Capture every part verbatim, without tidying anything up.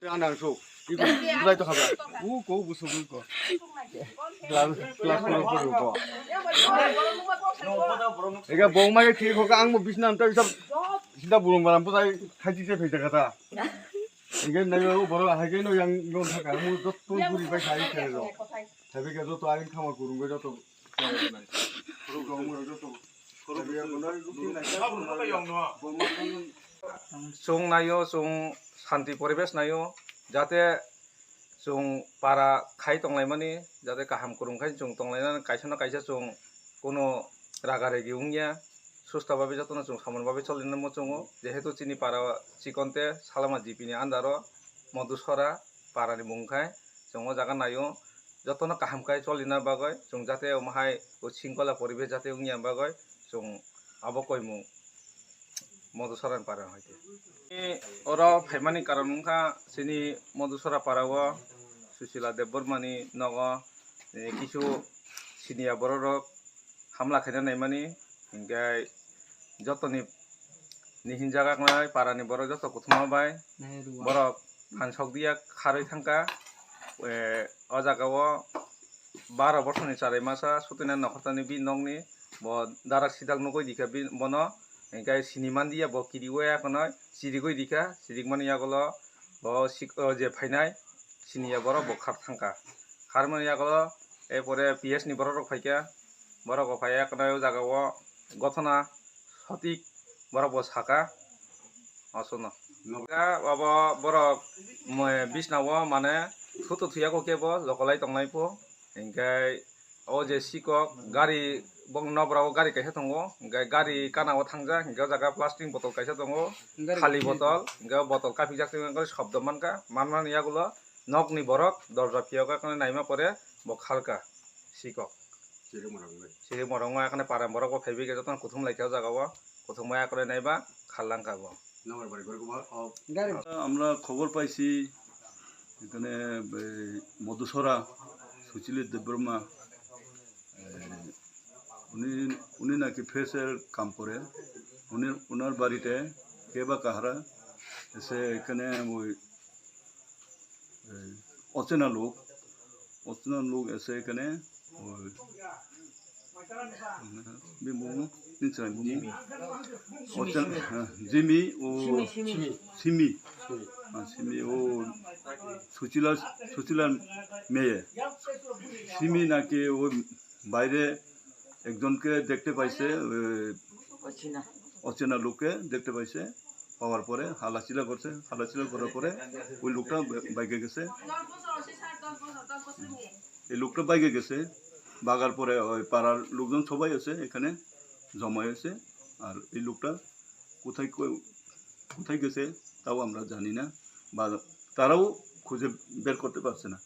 Ang nang so. Iko bulai to khaba. U ko bu so ko. Class class ko ko ko. Ega bong mai thik hoka ang mo bisna ta sab sida burung baram pujai khaji se phai jaga ta. Ega nai o boro hai ke no yang yon thaka mu jotto guri bai khai ke ro. Thabi ke jotto aring khama kurung bai jotto. Chwng naio, chwng santi poribesh naio, jate chwng para khai tonglaimani, jate kaham kwrwng khai chwng tonglainani, kaisa na kaisa chwng kuno raga regi wngya, susta babe jotono chwng samung babe cholina muchungo, jehetu chini para chikon te salama G P ni under o Madhusora para ni mung khai chwng o jaga naio. Jotono kaham khe cholina bagwi chwng jate omo hai o singkola poribesh jate wngya bagwi chwng abo koimung Madhusora ni para hai khe. Oro phaimani karon wngkha chini Madhusora para o Susila Debbarma ni nogo, eh, kisu siniya borok rok hamla khaina naimani, hinkhe jotoni ni hinjak aknai para ni borok joto kuthuma bai borok phan sok diya kharwi thangkha. Eh, o jaga o baro bosorni charai masa sutina nokhortani bi nokni bo darak sidak nugwi dikha bi bono, hinkhe sini mandiya bo kiriwi akonoi chirigwi dikha, chirikmani yagulo bo sik-, o je phainai siniya borok bo khar thangkha, kharmani yagulo e pore P S ni borok rok phaikha, borok bo phai akonoi o jaga o gothona sotik borok bo saka. Osono. Nogo. Abo borok mwe bisna o mane thuto thuya ko kebo lokolai tongnai po. Hinkhe o je sikok gari bong nobra o gari kaisa tongo. Hinkhe gari kana o thangjak. Hinkhe o jaga plastic botol kaisa tongo. Gari khali kaisa botol. Hinkhe o botol kapijak tongwi shobdo mankha. Manmani yagulo nokni borok dorja phiyok naima pore bo khalka. Sikok. Siri morong bai. Siri morong bai, ekhane para borok bo phaibai khe jotono kuthum lai khe o jaga o. Kuthum bai akore naiba khallang kha bo. Number bai gori kubar, o. Gari. আমরা খবর পাইছি এখানে এই মধুসরা সুচিলি দেববর্মা, এ, উনি, উনি নাকি প্রেসের কাম করে। উনি, ওনার বাড়িতে কে বা কাহারা এসে এখানে ওই এই অচেনা লোক, অচেনা লোক এসে এখানে ওই, বিমু, নিশ্চয় বিমু। অচেনা, হ্যাঁ, জিমি ও সিমি। সিমি। সিমি। হ্যাঁ, সিমি ও সুচিলা, সুচিলার মেয়ে। সিমি নাকি ওই বাইরে একজনকে দেখতে পাইছে, ওই অচেনা। অচেনা লোককে দেখতে পাইছে। পাওয়ার পরে হালাচিলা করছে, হালাচিলা করার পরে ওই লোকটা বা-, বাইকে গেছে। এই লোকটা বাইকে গেছে, বাগার পরে ওই পাড়ার লোকজন সবাই আছে এখানে জমা হয়েছে। আর এই লোকটা কোথায় কো-, কোথায় গেছে তাও আমরা জানি না, বা তারাও খুঁজে বের করতে পারছে না।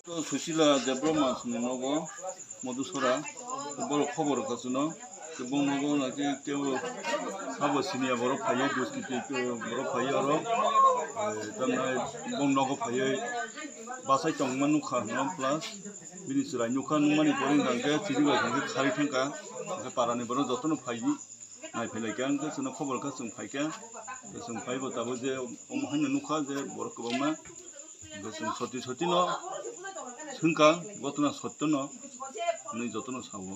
To Susila Debbarma sini nogo Madhusora, to borok khobor kha chwngno, to bong nogo naki tebo sabo siniya borok phaiwi, dos kiti borok phaiwi oro, eh, tamni bong nogo phaiwi bachai tongma nukha hwnwi plus bini chwrai nukha, nukmani pore hwnkha hwnkhe chiribai hwnkhe kharwi thangkha, hwnkhe parani borok jotono phaiwi. Nai phai lai khe ang khe chwngno khobor kha chwng phai kha, chwng phai bo tabuk je omo haino nukha je borok kwbangma, hwnkhe chwng soti soti no swngkha, gotona sotto no hwnwi jotono sao.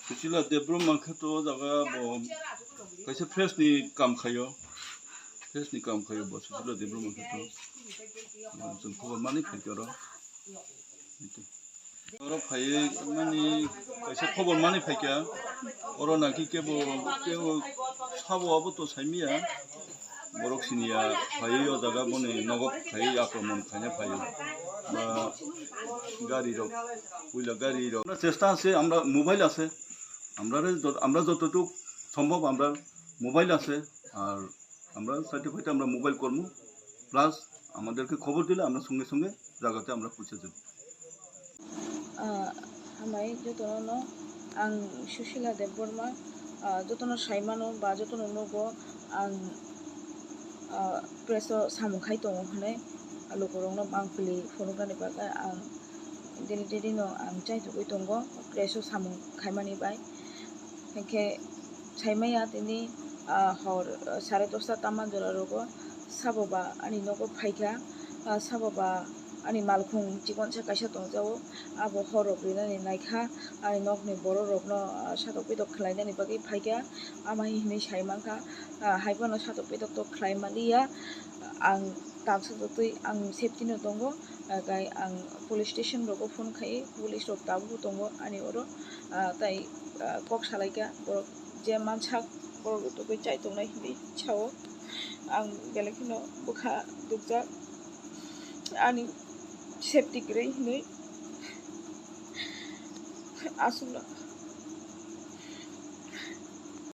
Susila Debbarma khe to o jaga bo kaisa press ni kam khaio, press ni kam khaio bo Susila Debbarma khe to, chwng khobor mani phai khe oro. Oro phaiwi mani kaisa khobor mani phaikha, oro naki kebo, kebo sabo abo to saimaya, borok siniya phaiwi o jaga boni nogo phaiwi akromon khaina phaiwi, ba gari rok, puila gari rok. Chesta ase, amra mobile ase, amra re jot-, amra jototuk sombhob amra mobile ase, ar আমরা সার্টিফাইড আমরা মোবাইল কর্মী, প্লাস আমাদেরকে খবর দিলে আমরা সঙ্গে সঙ্গে জায়গাতে আমরা পৌঁছে যাব। Ah, hambai jotono no, ang Susila Debbarma, ah, jotono saimano ba jotono nogo ang, ah, press o samung khai tongo hwnwi lukurokno mangpili phunuknani bagwi ang daily daily no ang chaitugwi tongo press o samung khaimani bai. Hinkhe saimaya tini, ah, hor, ah, sare dosta tama jora rogo sabo ba ani nogo phaikha, ah, sabo ba ani malkhung chikonsa kaisa tongjago, abo horrok rinani naikha, ani nokni bororokno, ah, satok pitok khlainani bagwi phaikha, ama hinwi sai mankha, ah, haiphano satok pitok tok khlai manliya, ang taksa totwi ang safety no tongo, ah, kai ang police station rogo phone khai, police rok tabuk tongo ani oro, ah, tai, ah, kok salaikha borok je mansak borok rok totwi chai tongnai hinwi sao. Ang belai kheno bwkha dukjak ani safety kwrwi hinwi aswkno